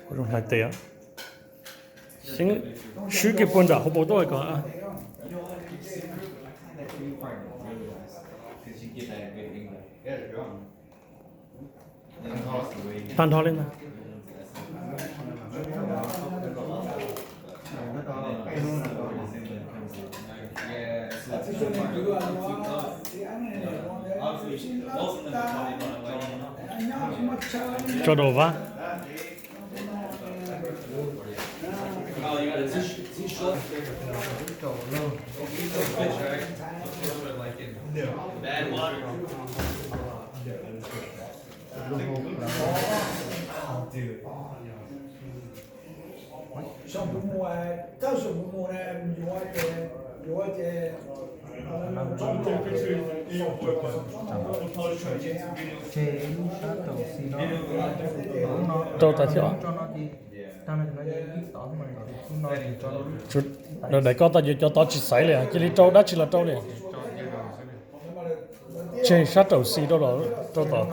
Ua zoo hlais tes. Xeeb swb kiag puag nram hauv paus tuaj kom tag nrho li ntag. Tso rau vab. Rau tas thiab. Daim koj tau cov tod tsis xaiv li, cia li rau dab tsi los rau li. Tseg sab raum xis rau los rau tom.